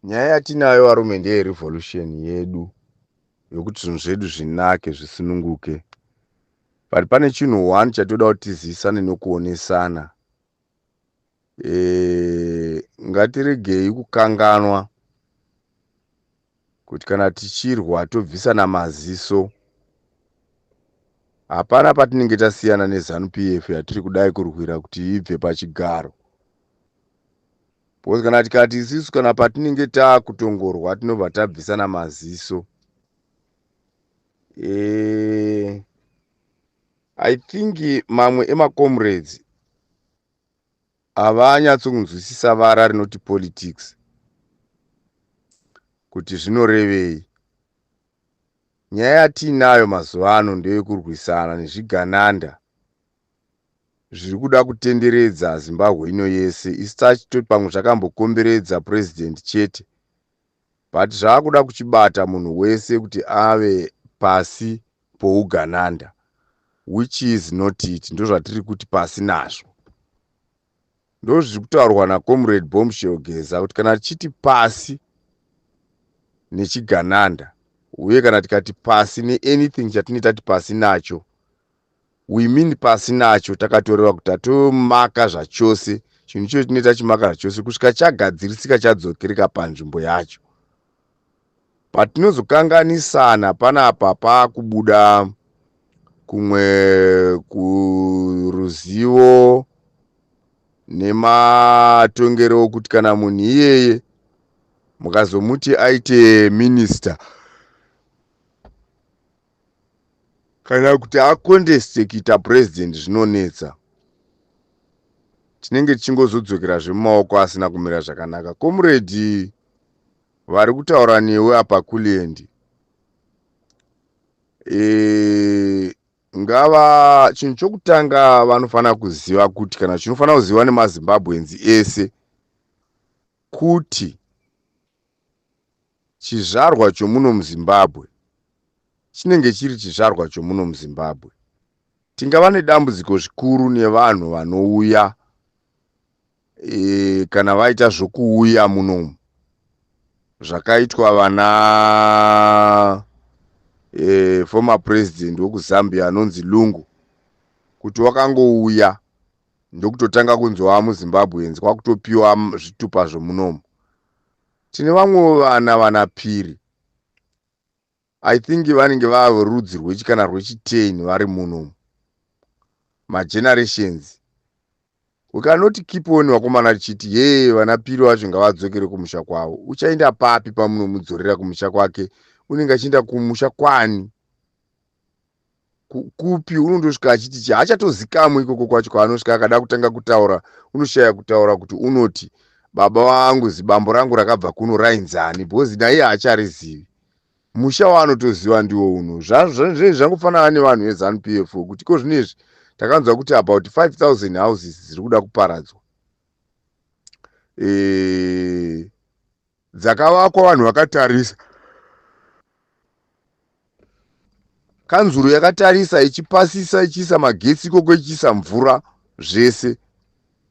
Nyaya yatinayo varume ndeyerevolution yedu yokuti zvinhu zvedu zvinake zvisununguke. But pane chinhu one chatoda kuti tizivisane nokuonesana. E, ngatiregei kukanganwa kuti kana tichirwa tobvisana maziso hapana patinenge tasiyana nezanu pf yatiri kudai kurwira kuti ibve pachigaro because kana tikati isusu kana patinenge taakutongorwa tinobva tabvisana maziso e, i think mamwe emacomrades havanyatsonzwisisa vara rinoti politics kuti zvinorevei. Nyaya yatiinayo mazuva ano ndeyekurwisana nezvigananda zviri kuda kutenderedza Zimbabwe ino yese. Isu tachitoti pamwe zvakambokomberedza president chete but zvaakuda kuchibata munhu wese kuti ave pasi pougananda which is not it. Ndozvatiri kuti pasi nazvo. Ndozviri kutaurwa naComrade Bombshell Geza kuti kana tichiti pasi nechigananda uye kana tikati pasi neanything chatinenge tati pasi nacho we mean pasi nacho takatoreva kuti tatomaka zvachose chinhu ichocho tinenge tachimaka zvachose kusvika chagadzirisika chadzokereka panzvimbo yacho patinozokanganisana panapa pakubuda kumwe kuruzivo nematongero okuti kana munhu iyeye mukazomuti aite minista kana kuti akonteste kuita president zvinonetsa tinenge tichingozodzokerazve mumaoko asina kumira zvakanaka comrade vari kutaura newe apa kuliendi e, ngava chinhu chokutanga vanofanira kuziva kuti kana chinofanira kuziva nemazimbabweans ese kuti chizvarwa chomuno muzimbabwe chinenge chiri chizvarwa chomuno muzimbabwe tingava nedambudziko zvikuru nevanhu vanouya e, kana vaita zvokuuya munomu zvakaitwa vana e, former president wekuzambia anonzi lungu kuti wakangouya ndokutotanga kunzi wava muzimbabweans kwakutopiwa zvitupa zvomunomu tine vamwewo vana vana phiri i think vanenge vava verudzi rwechi kana rwechiten vari munomu magenerations we cannot keep on vakomana tichiti ye vana phiri vacho ngavadzokere kumusha kwavo uchaenda papi pamunomudzorera kumusha kwake unenge achienda kumusha kwani kupi unondosvika achiti chi haachatozikamwe ikoko kwacho kwaanosvika akada kutanga kutaura unoshaya kutaura kuti unoti baba vangu zibambo rangu rakabva kuno rainzani because naiye haacharizivi musha waanotoziva ndiwo uno zvinezvi zvangofanana nevanhu vezanu p f kuti ko zvinezvi takanzwa kuti about 5000 houses dziri kuda kuparadzwa e, dzakavakwa vanhu vakatarisa kanzuro yakatarisa ichipasisa ichiisa magetsi ikoko ichiisa mvura zvese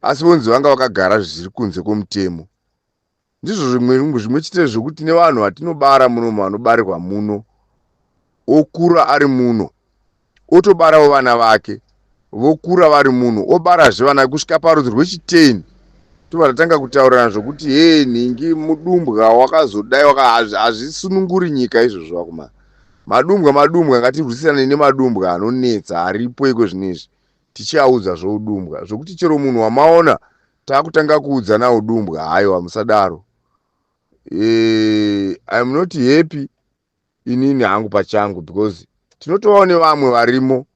asi vonzi vanga vakagara zviri kunze kwomutemo ndizvo zvimwe zvimwe chete zvekuti nevanhu vatinobara muno vanobarirwa muno okura ari muno otobarawo vana vake vokura vari muno obarazve vana kusvika parudzi rwechiteni tobva tatanga kutaurirana zvokuti he nhingi mudumbwa wakazodai hazvisununguri nyika izvozvo vakomana madumbwa madumbwa ngatirwisane nemadumbwa anonetsa aripo iko zvinezvi tichiaudza zvoudumbwa zvokuti chero munhu wamaona taakutanga kuudzana udumbwa haiwa musadaro e, im not happy inini hangu pachangu because tinotovawo nevamwe varimo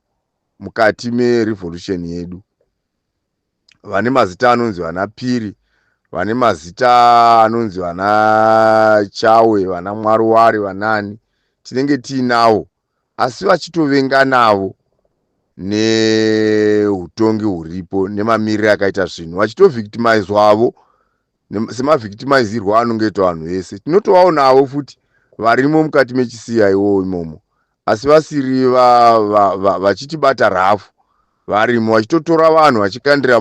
mukati merevolution yedu vane mazita anonzi vana phiri vane mazita anonzi vana chawe vana mwaruwari vanani tinenge tiinawo asi vachitovenga navo neutongi huripo nemamiriro akaita zvinhu vachitovictimizwavo semavictimizirwo anongoita vanhu vese tinotovaonavo futi varimo mukati mechisiya iwowo imomo asi vasiri vachitibata rafu varimo vachitotora vanhu vachikandira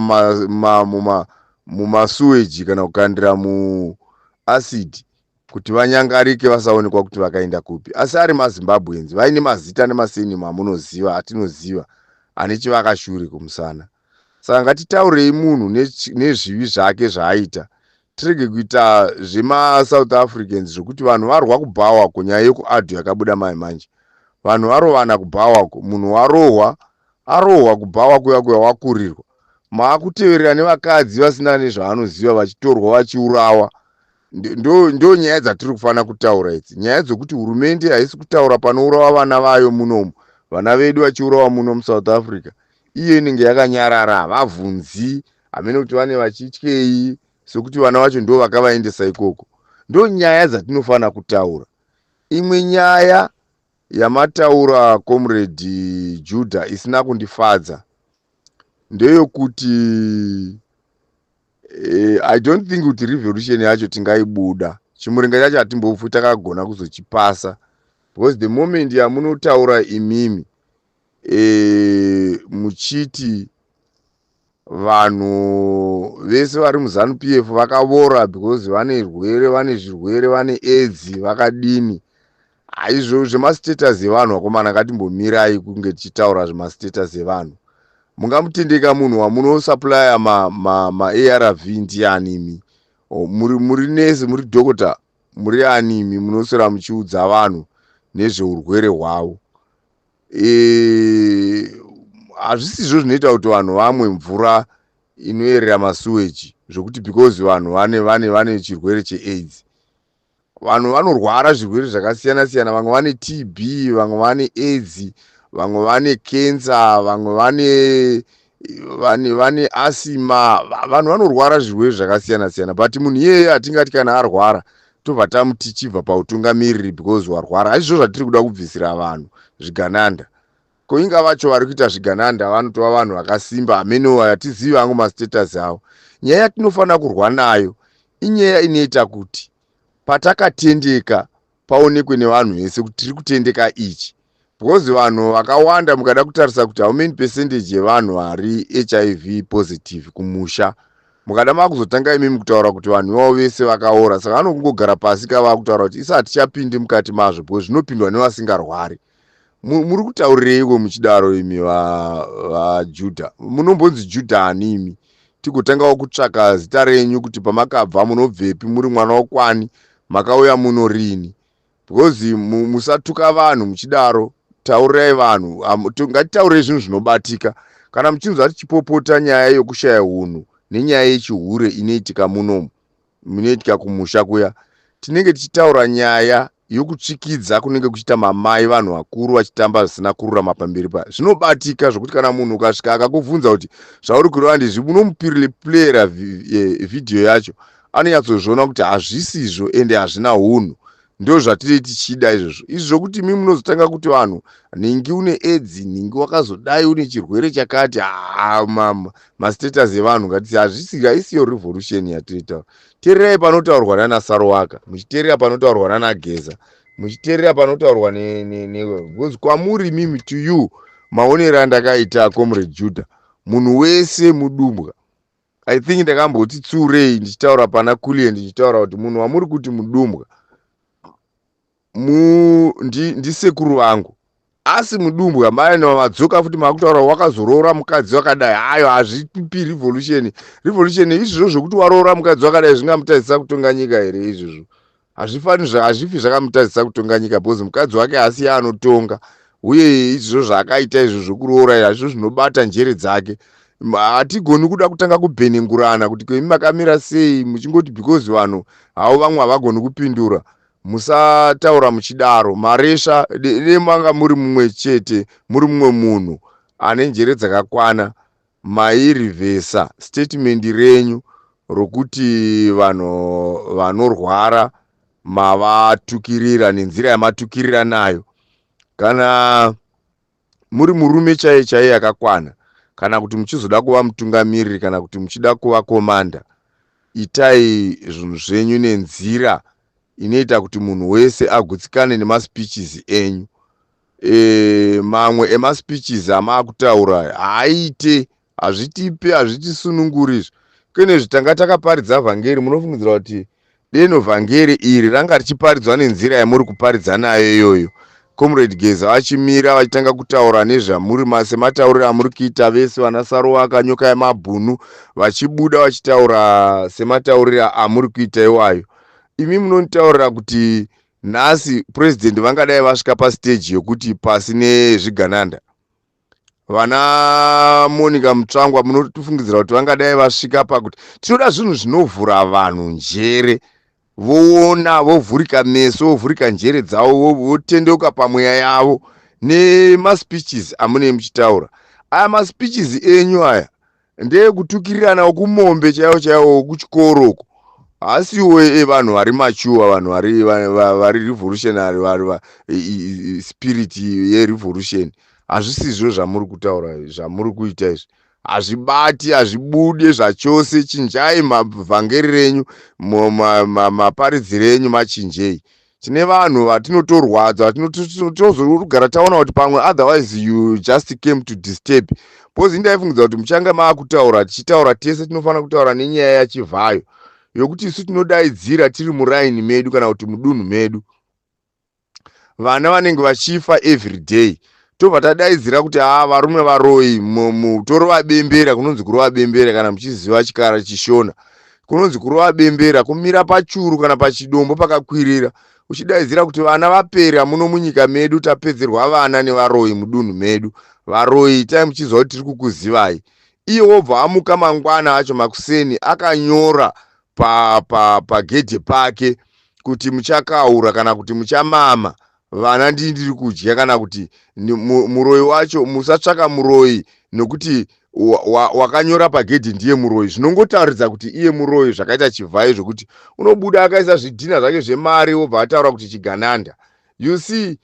mumasuweji kana kukandira muacid. Kuti vanyangarike vasaonekwa kuti vakaenda kupi, asi ari maZimbabweans vaine mazita nemasenimo amunoziva, atinoziva, ane chivakashure kumusana. Saka ngatitaurei munhu nezvivi zvake zvaaita, tirege kuita zvemaSouth Africans zvokuti vanhu varwa kubhawako. Nyaya yekuadho yakabuda mai manje, vanhu varovana kubhawako, munhu warohwa, arohwa kubhawa kuya kuya, wakurirwa, maakuteverera nevakadzi vasina nezvaanoziva vachitorwa vachiurawa. Ndo nyaya dzatiri kufanira kutaura idzi, nyaya dzokuti hurumende haisi kutaura panourawa vana vayo munomu, vana vedu vachiurawa muno muSouth Africa, iyo inenge yakanyarara, havabvunzi hamene kuti vane vachityei, sekuti vana vacho ndo vakavaendesa ikoko. Ndo nyaya dzatinofanira kutaura. Imwe nyaya yamataura, Comrade Judah, isina kundifadza ndeyokuti I don't think kuti revolution yacho tingaibuda. Chimurenga chacho hatimbofu takagona kuzochipasa, because the moment yamunotaura imimi muchiti vanhu vese vari muZANU PF vakavora because vane rwere, vane zvirwere, vane AIDS, vakadini, haizvo zvemastatus evanhu. Vakomana, ngatimbomirai kunge tichitaura zvemastatus evanhu. Mungamutendeka munhu wamunosupplya maARV ma ndiani imi? Muri nesi, muri dhokota, muri ani imi munoswera muchiudza vanhu nezveurwere hwavo? Hazvisizvo zvinoita kuti vanhu vamwe mvura inoyerera masuweji, zvokuti because vanhu vane chirwere cheAIDS. Vanhu vanorwara zvirwere zvakasiyana siyana, vamwe vane TB, vamwe vane AIDS, vamwe vane kensa, vamwe vane asima. Vanhu vanorwara zvirwere zvakasiyana siyana, but munhu iyeye hatingati kana arwara tobva tamuti chibva pautungamiriri because warwara. Haizvo zvatiri kuda kubvisira vanhu zvigananda. Koinga vacho vari kuita zvigananda vanotova vanhu vakasimba, hameno, hatizivi hangu mastatus avo. Nyaya yatinofanira kurwa nayo inyaya inoita kuti patakatendeka paonekwe nevanhu vese kuti tiri kutendeka ichi, because vanhu vakawanda, mukada kutarisa kuti how many percentage yevanhu vari HIV positive kumusha, mukada makuzotanga imimi kutaura kuti vanhu ivavo vese vakaora, saka vanokungogara pasi kava kutaura kuti isi hatichapindi mukati mazvo because zvinopindwa nevasingarwari. Muri kutaurireiko muchidaro imi vaJudha? Munombonzi Judha ani imi? Tigotangawo kutsvaka zita renyu kuti pamakabva munobvepi, muri mwana wakwani, makauya muno rini, because musatuka vanhu muchidaro. Taurirai vanhu, ngatitaurei zvinhu zvinobatika. Kana muchinzwa tichipopota nyaya yokushaya unhu nenyaya yechihure inoitika munomu, munoitika kumusha kuya, tinenge tichitaura nyaya yokutsvikidza kunenge kuchiita mamai, vanhu vakuru vachitamba zvisina kururama pamberi pa. Zvinobatika zvokuti kana munhu ukasvika akakubvunza kuti zvauri kureva ndizvi, unomuplayera vhidhiyo yacho, anonyatsozviona kuti hazvisizvo ende hazvina unhu. Ndo zvatinei tichida izvozvo. Izvi zvokuti imi munozotanga kuti vanhu nhingi une AIDS, nhingi wakazodai, une chirwere chakati, mastatus evanhu ngatisi hazvisi, haisiyo revolution yatinoitaura. Teererai panotaurwa nana Saruwaka, muchiteerera panotaurwa nana Geza, muchiteerera panotaurwa because kwamuri mimi, to you, maonero andakaita, Comrade Judah, munhu wese mudumbwa. I think ndakamboti tsurei ndichitaura pana Kulie, ndichitaura kuti munhu wamuri kuti mudumbwa ndisekuru vangu, asi mudumbwa maena madzoka futi makutaura wakazoroora mukadzi wakadai. Hayo hazvipi revolution. Revolution izvozvo zvokuti waroora mukadzi wakadai zvingamutadzisa kutonga nyika here izvozvo? Hazvifani, hazvifi zvakamutadzisa kutonga nyika, because mukadzi wake hasi anotonga. Uye izvozvo zvaakaita izvo zvokuroora hazvizvo zvinobata njere dzake. Hatigoni kuda kutanga kubhenengurana kuti kwemi makamira sei, muchingoti because vanhu havo vamwe havagoni kupindura. Musataura muchidaro, maresva. Demanga muri mumwe chete, muri mumwe munhu ane njere dzakakwana, mairivhesa statement renyu rokuti vanhu vanorwara mavatukirira nenzira yamatukirira nayo. Kana muri murume chaiye chaiye akakwana, kana kuti muchizoda kuva mutungamiriri, kana kuti muchida kuva komanda, itai zvinhu zvenyu nenzira inoita kuti munhu wese agutsikane nemaspeeches enyu. Mamwe emaspeeches amaakutaura haaite, hazvitipe, hazvitisununguri izvo. Kune zvitanga takaparidza vhangeri, munofungidzira kuti Deno vhangeri iri ranga richiparidzwa nenzira yamuri kuparidza nayo iyoyo, Comrade Geza vachimira vachitanga kutaura nezvamuri sematauriro amuri kuita, vese vana Saruwaka, Nyoka Yemabhunu vachibuda vachitaura sematauriro amuri kuita iwayo, imi munonditaurira kuti nhasi purezidendi vangadai vasvika pasiteji yokuti pasi nezvigananda? Vana Monica Mutsvangwa, munotifungidzira kuti vangadai vasvika pakuti tinoda zvinhu zvinovhura vanhu njere, voona, vovhurika meso, vovhurika njere dzavo, votendeuka pamweya yavo nemaspeeches amunee muchitaura aya? Maspeeches enyu aya ndeyekutukirirana okumombe chaiwo chaiwo kuchikoro uko, hasiwo evanhu vari mature, vanhu vari revolutionary, vari spirit yerevolution. Hazvisizvo zvamuri kutaura, zvamuri kuita izvi hazvibati, hazvibude zvachose. Chinjai mavhangeri renyu, maparidziro enyu machinjei. Tine vanhu vatinotorwadza, tozogara taona kuti pamwe otherwise you just came to disturb, because indaifungidza kuti muchange maakutaura, tichitaura tese. Tinofanira kutaura nenyaya yaChivhayo yokuti isu tinodaidzira tiri muraini medu kana kuti mudunhu medu, vana vanenge vachifa every day, tobva tadaidzira kuti haa, varume varoi, torova bembera. Kunonzi kurova bembera, kana muchiziva chikara chishona, kunonzi kurova bembera kumira pachuru kana pachidombo pakakwirira uchidaidzira kuti vana vapera muno munyika medu, tapedzerwa vana nevaroi mudunhu medu, varoi itai muchiziva kuti tiri kukuzivai. Iye wobva amuka mangwana acho makuseni akanyora pagedhe pake kuti muchakaura kana kuti muchamama, vana ndii ndiri kudya, kana kuti muroi wacho musatsvaka muroi nokuti wakanyora pagedhi ndiye muroi. Zvinongotaridza kuti iye muroi. Zvakaita Chivhayo zvokuti unobuda akaisa zvidhina zvake zvemari, wobva ataura kuti chigananda. You see,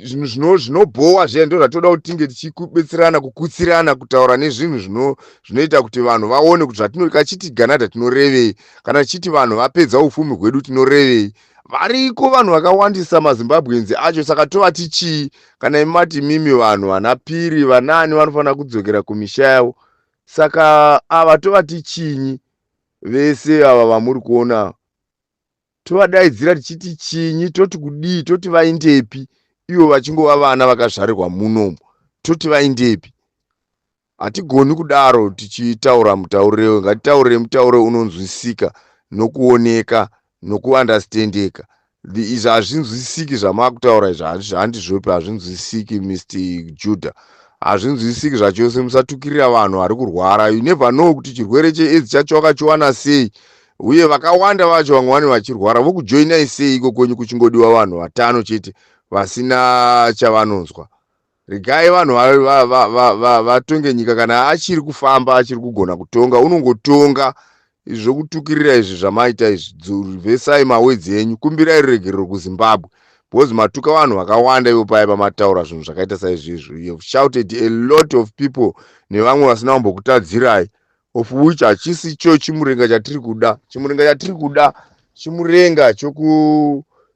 zvinhu zvinobhowa zviya ndo zvatoda kuti tinge tichikubetserana, kukutsirana, kutaura nezvinhu zvinoita kuti vanhu vaone kuti zvatinokachiti gananda tinorevei, kana tichiti vanhu vapedza upfumi hwedu tinorevei. Variko vanhu vakawandisa, maZimbabweans acho. Saka tovati chii kana imati mimi vanhu vana Piri, vanani vanofanira kudzokera kumisha yavo? Saka ava tovati chinyi vese ava vamuri kuona? Tovadaidzira tichiti chinyi? Toti kudii? Toti vaindepi ivo vachingova vana vakazvarirwa munomu? Toti vaindepi? Hatigoni kudaro tichitaura mutauriro. Ngatitaurire mutauro unonzwisika nokuoneka nokuunderstandeka. Izvi hazvinzwisiki zvamakutaura izvi, handizvopi, hazvinzwisiki. Mr Judah, hazvinzwisiki zvachose. Musatukirira vanhu vari kurwara. You never know kuti chirwere cheAIDS chacho wakachiwana sei, uye vakawanda vacho vamwe vane vachirwara, vokujoinai sei iko kwenyu kuchingodiwa vanhu vatano chete vasina chavanonzwa? Regai vanhu vatonge nyika. Kana achiri kufamba, achiri kugona kutonga, unongotonga. Izvi zvokutukirira izvi zvamaita izvi, revhesai mawords enyu, kumbirai ruregerero kuZimbabwe, because matuka vanhu vakawanda ivo paya pamataura zvinhu zvakaita saizvizvo. You have shouted a lot of people nevamwe vasina kumbokutadzirai, of which hachisi cho chimurenga chatiri kuda. Chimurenga chatiri kuda chimurenga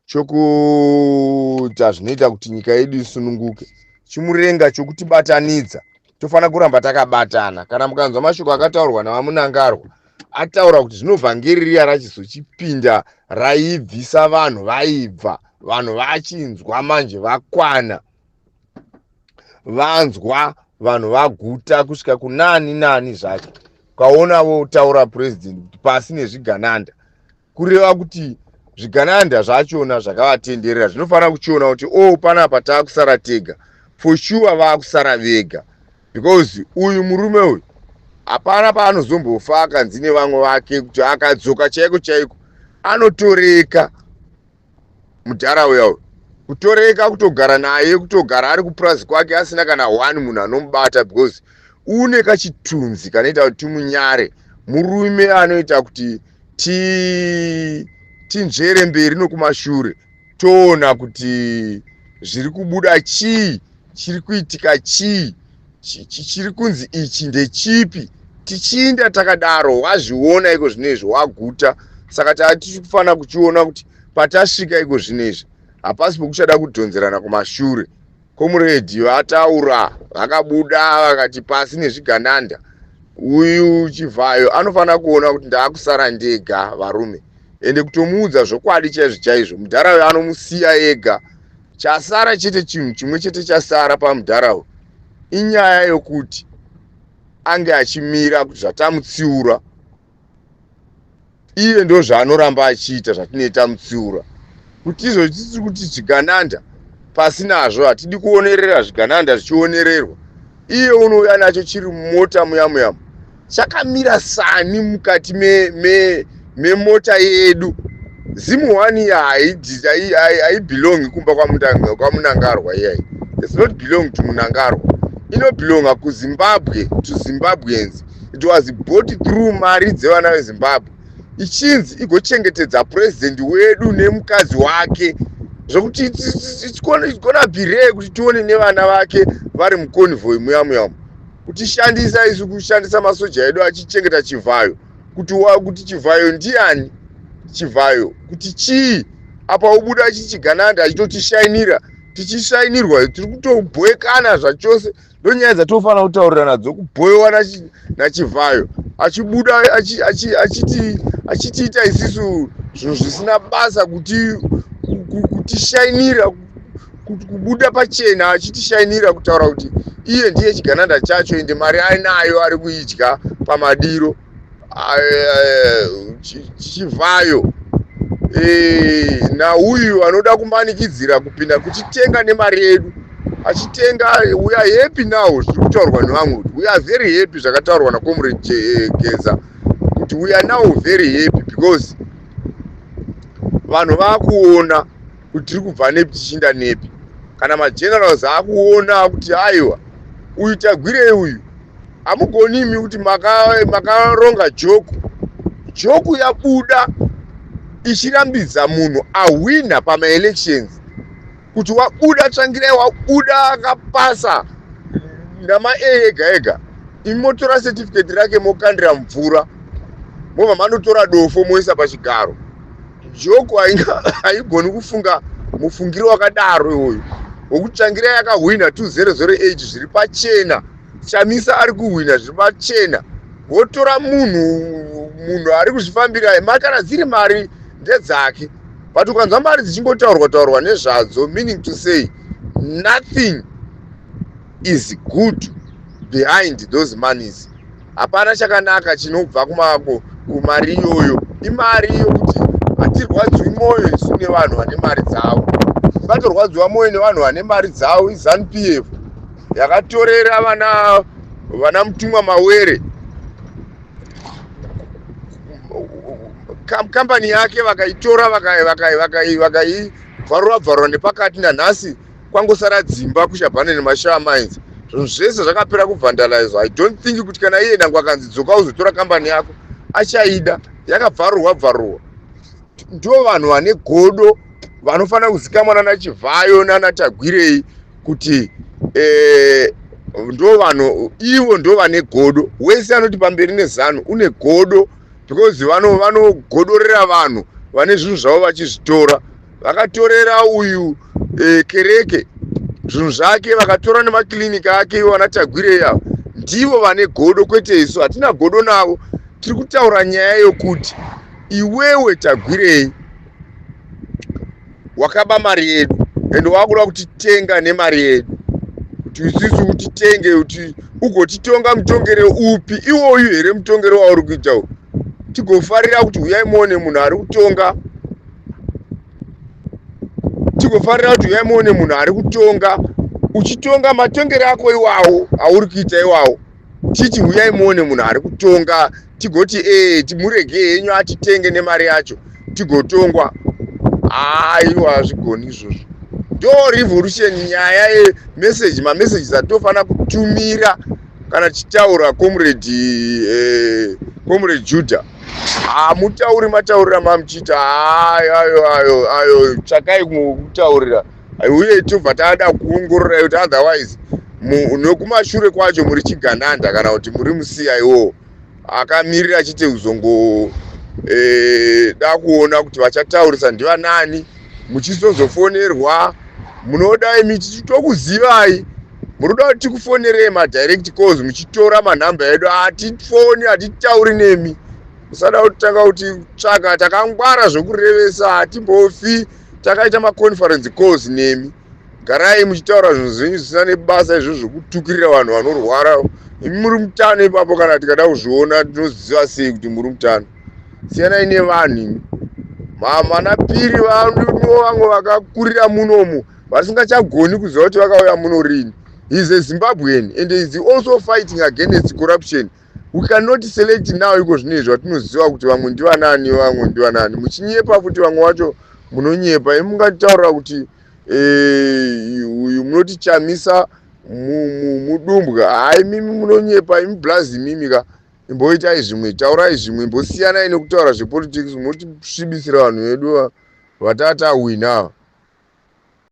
chokuita zvinoita kuti nyika yedu isununguke, chimurenga chokutibatanidza. Tofanira kuramba takabatana. Kana mukanzwa mashoko akataurwa navaMunangarwa, ataura kuti zvinovhangeri riya rachizochipinda raibvisa vanhu, vaibva vanhu vachinzwa manje, vakwana, vanzwa, vanhu vaguta kusvika kunani nani zvacho. Ukaona votaura purezidendi kuti pasi nezvigananda, kureva kuti zvigananda zvachona zvakavatenderera zvinofanira kuchiona kuti o oh, panapa taakusara tega. For sure vaakusara vega, because uyu murume uyu hapana paanozombofa akanzi nevamwe vake kuti akadzoka chaiko chaiko anotoreka mudhara uya uyu. Kutoreka kutogara naye, kutogara ari kupurazi kwake asina kana one munhu anomubata, because une kachitunzi kanoita kuti timunyare. Murume anoita kuti tinzvere mberi nokumashure, toona kuti zviri kubuda chii, chiri kuitika chii, chiri kunzi ichi ndechipi, tichiinda takadaro. Wazviona iko zvinezvi, waguta. Saka taa tichifanira kuchiona kuti patasvika iko zvinezvi hapasi pokuchada kudhonzerana kumashure. Comrade vataura, vakabuda vakati pasi nezvigananda. Uyu Chivhayo anofanira kuona kuti ndaakusara ndega, varume. Ende kutomuudza zvokwadi chaizvo chaizvo, mudhara uyo anomusiya ega. Chasara chete, chinhu chimwe chete chasara pamudhara uyu, inyaya yokuti ange achimira kuti zvatamutsiura iye ndo zvaanoramba achiita, zvatinee tamutsiura kuti izvo tisi kuti zvigananda pasinazvo. Hatidi kuonerera zvigananda zvichionererwa. Iye unouya nacho chiri mumota muya muyamu, chakamira sani mukati memota me, me yedu. Zim One haibelongi kumba kwaMunangarwa iyai. It's not belong to Munangarwa, inobelonga kuZimbabwe, to Zimbabweans. It was bought through mari dzevana veZimbabwe, ichinzi igochengetedza purezidendi wedu nemukadzi wake, zvokuti it's gonna be rare kuti tione nevana vake vari muconvoy muya muyamu. Kutishandisa isu, kushandisa masoja edu achichengeta Chivhayo, kuti Chivhayo ndiani, Chivhayo kuti chii? Apa ubuda chichigananda achitotishainira, tichishainirwa, tiri kutobhoekana zvachose. Ndonyaya dzatofanira kutaurira nadzo, kubhoewa naChivhayo achibuda achitiita isisu zvinhu zvisina basa, kutishainira, kubuda pachena achitishainira, kutaura kuti iye ndiye chigananda chacho, ende mari ainayo, ari kuidya pamadiro. Chivhayo nauyu anoda kumanikidzira kupinda kuchitenga nemari yedu, achitenga. We are happy now, zviri kutaurwa nevamwe kuti we are very happy, zvakataurwa naComrade Geza kuti we are now very happy because vanhu vaakuona kuti tiri kubva nepi, tichinda nepi. Kana magenerals aakuona kuti aiwa, uyu Tagwirei uyu hamugonimi, kuti makaronga maka joke. Joke yabuda ichirambidza munhu ahwina pamaelections, kuti wabuda Tsvangirai, wabuda akapasa nama-A ega ega, imi motora certificate rake, mokandira mvura, mobva manotora dofo moisa pachigaro. Joke haigoni kufunga mufungiro wakadaro iwoyo wokuti Tsvangirai akahwina 2008 zviri pachena, Chamisa ari kuhwina zviri pachena, wotora munhu ari kuzvifambira. Kana dziri mari ndedzake, but ukanzwa mari dzichingotaurwa taurwa nezvadzo, meaning to say nothing is good behind those monies. Hapana chakanaka chinobva kumari iyoyo. Imari yokuti hatirwadziwi mwoyo isu nevanhu vane mari dzavo. Tingatorwadziwa mwoyo nevanhu vane mari dzavo iZANU PF, yakatorera vana Mutumwa Mawere kambani yake, vakaitora, vakaibvarura bvarura nepakati. Nanhasi kwangosara dzimba kuShabhane neMashava Mines. Zvinhu zvese zvakapera kuvhandalizwa. I don't think kuti kana iye nangwe akanzi dzoka uzotora kambani yako, achaida. Yakabvarurwa bvarurwa. Ndo vanhu vane godo vanofanira kuzikamwa nanaChivhayo nanaTagwirei, kuti ndo vanhu ivo, ndo vane godo. Wese anoti pamberi neZANU une godo, because vanogodorera vanhu vane zvinhu zvavo vachizvitora. Vakatorera uyu kereke zvinhu zvake, vakatora nemaklinika ake. Ivo vanaTagwirei avo ndivo vane godo, kwete isu. Hatina godo navo. Tiri kutaura nyaya yokuti iwewe Tagwirei wakaba mari yedu, ende wakuda kutitenga nemari yedu, kuti isusu utitenge, kuti ugotitonga mutongere upi iwoyu here, mutongero wauri kuita u, tigofarira kuti uyai muone munhu ari kutonga, tigofarira kuti uyai muone munhu ari kutonga, uchitonga matongero ako iwawo auri kuita iwawo, titi uyai muone munhu ari kutonga, tigoti ee, timurege henyu atitenge nemari yacho, tigotongwa? Aiwa, hazvigoni izvozvo. Ndo revolution, nyaya yemessage, mamessages atofanira kutumira kana tichitaura. Comrade Judah, hamutauri mataurira mamuchiita ayo ayo ayo ayo. Tsvakai kutaurira uye tobva tada kuongorora kuti otherwise nekumashure kwacho muri chigananda, kana kuti muri musiya iwowo akamirira chite kuzongo da kuona kuti vachataurisa ndivanani. Muchizozofonerwa munoda imi, tokuzivai. Muri kuda kuti tikufonerei madirect calls muchitora manhamba edu? Hatifoni, hatitauri nemi. Musada kutanga kuti tsvaka takangwara zvokurevesa, hatimbofi takaita maconference calls nemi. Garai muchitaura zvinhu zvenyu zvisina nebasa izvo zvokutukirira vanhu vanorwara. Imi muri mutano ipapo, kana tikada kuzviona tinoziva sei kuti muri mutano? Siyanai nevanhu imi. Mana Piri vamwe vakakurira munomu vasingachagoni kuziva kuti vakauya muno rini. He is a Zimbabwean and is also fighting against corruption. We cannot select now iko zvino izvi vatinoziva kuti vamwe ndivanani, vamwe ndivanani. Muchinyepa futi, vamwe vacho munonyepa. Imi mungataura kuti uyu munoti Chamisa mudumbwa. Hai, mimi munonyepa imi, blazi mimi ka. Imboitai zvimwe, taurai zvimwe, imbosiyanai nekutaura zvepolitics. Munotisvibisira vanhu vedu vatata wina.